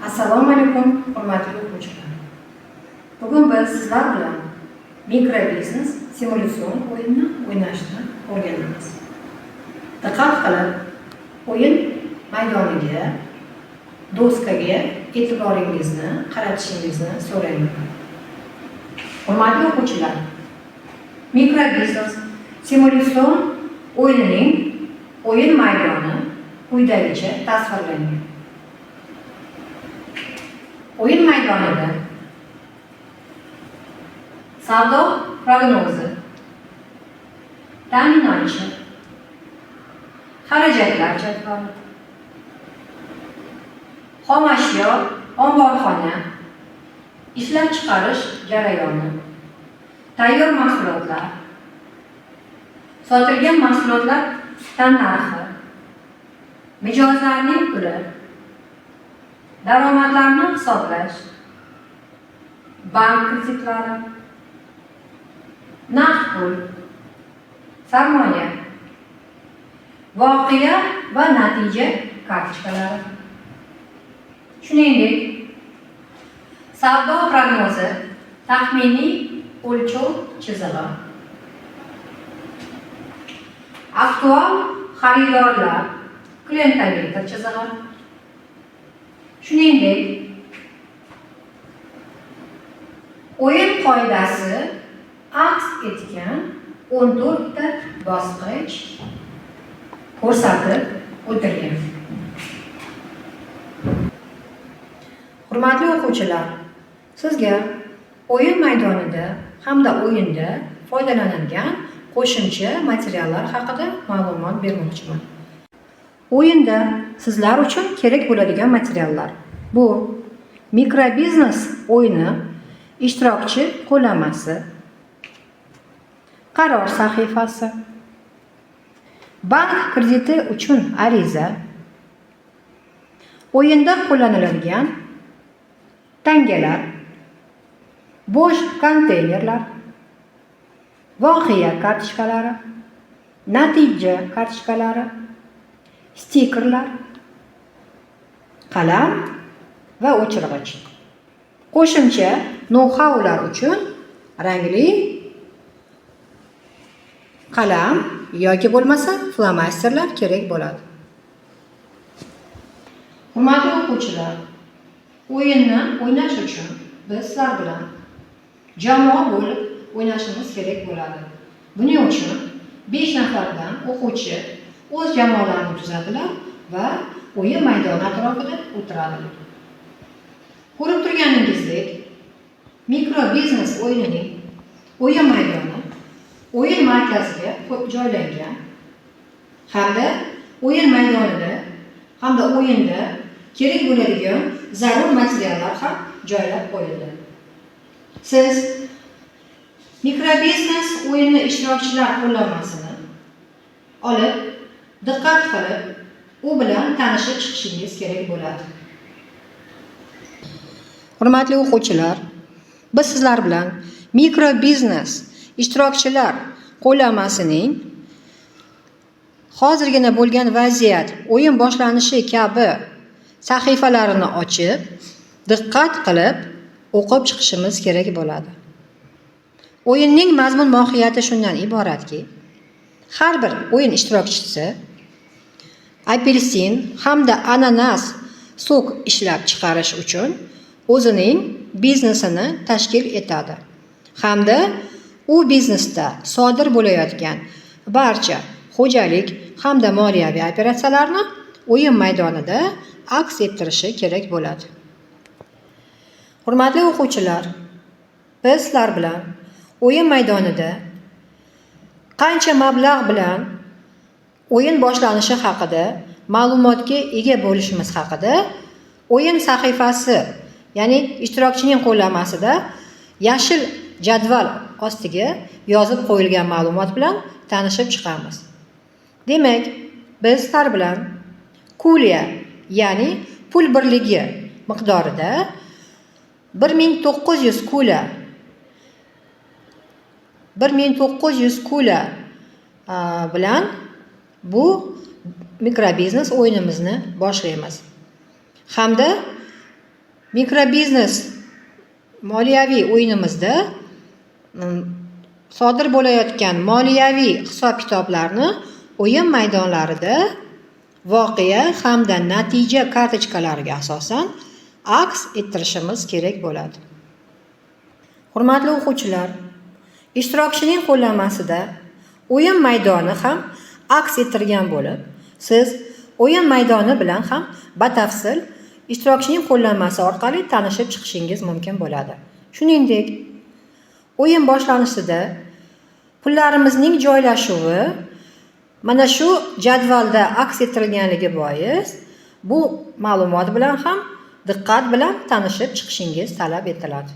Assalomu alaykum, hurmatli o'quvchilar. Bugun biz sizlar bilan mikrobiznes simulyatsion o'yinni o'ynashni o'rganamiz. Diqqat qilib, o'yin maydoniga, doskaga e'tiboringizni qaratishingizni so'rayman. Hurmatli o'quvchilar, mikrobiznes simulyatsion o'yinining o'yin maydoni quyidagicha tasvirlangan. O'yin maydonida savdo prognozi, ta'minotchi, xarajatlar jadvali, xomashyo, omborxona, ishlab chiqarish jarayoni, tayyor mahsulotlar, sotilgan mahsulotlar tannarxi, mijozlarning puli, daromadlarni hisoblash, bank kreditlari, naqd pul, sarmoya, voqea va natija kartochkalari. Shuningdek, savdo prognozi, taxminiy o'lchov chizig'i, aktual xaridorlar, klientometr chizig'i. Shuningdek, o'yin qoidasi aks etgan 14 ta bosqich ko'rsatib o'tilgan. Hurmatli o'quvchilar, sizga o'yin maydonida hamda o'yinda foydalanilgan qo'shimcha materiallar haqida ma'lumot bermoqchiman. O'yinda sizlar uchun kerak bo'ladigan materiallar bu mikrobiznes o'yini ishtirokchi qo'llanmasi, qaror sahifasi, bank krediti uchun ariza, o'yinda qo'llaniladigan tangalar, bo'sh konteynerlar, voqea kartochkalari, natija kartochkalari, stikerlar, qalam va o'chirg'ich. Qo'shimcha nou-haular uchun rangli qalam yoki bo'lmasa flomasterlar kerak bo'ladi. Hurmatli o'quvchilar, o'yinni o'ynash uchun biz sizlar bilan jamoa bo'lib o'ynashimiz kerak bo'ladi. Buning uchun 5 nafardan o'quvchi o'z jamoalarini tuzadilar va o'yin maydoni atrofida o'tiradilar. Ko'rib turganingizdek, mikrobiznes o'yinining o'yin maydoni o'yin markaziga joylangan hamda o'yin maydonida hamda o'yinda kerak bo'ladigan zarur materiallar ham joylab qo'yildi. Siz mikrobiznes o'yini ishtirokchilar qo'llanmasini olib, diqqat qilib, u bilan tanishib chiqishingiz kerak bo'ladi. Hurmatli o'quvchilar, biz sizlar bilan mikrobiznes ishtirokchilar qo'llanmasining hozirgina bo'lgan vaziyat, o'yin boshlanishi kabi sahifalarini ochib, diqqat qilib o'qib chiqishimiz kerak bo'ladi. O'yinning mazmun mohiyati shundan iboratki, har bir o'yin ishtirokchisi apelsin hamda ananas sok ishlab chiqarish uchun o'zining biznesini tashkil etadi hamda u biznesda sodir bo'layotgan barcha xo'jalik hamda moliyaviy operatsiyalarni o'yin maydonida aks ettirishi kerak bo'ladi. Hurmatli o'quvchilar, biz sizlar bilan o'yin maydonida qancha mablag' bilan o'yin boshlanishi haqida ma'lumotga ega bo'lishimiz haqida o'yin sahifasi, ya'ni ishtirokchining qo'llanmasida yashil jadval ostiga yozib qo'yilgan ma'lumot bilan tanishib chiqamiz. Demak, biz sizlar bilan kuliya, ya'ni pul birligi miqdorida 1900 kula 1900 kula bilan bu mikrobiznes o'yinimizni boshlaymiz. Hamda Mikrobiznes moliyaviy o'yinimizda sodir bo'layotgan moliyaviy hisob-kitoblarni o'yin maydonlarida voqea hamda natija kartochkalariga asosan aks ettirishimiz kerak bo'ladi. Hurmatli o'quvchilar, ishtirokchining qo'llanmasida o'yin maydoni ham aks ettirgan bo'lib, siz o'yin maydoni bilan ham batafsil ishtirokchining qo'llanmasi orqali tanishib chiqishingiz mumkin bo'ladi. Shuningdek, o'yin boshlanishida pullarimizning joylashuvi mana shu jadvalda aks ettirilganligi bois, bu ma'lumot bilan ham diqqat bilan tanishib chiqishingiz talab etiladi.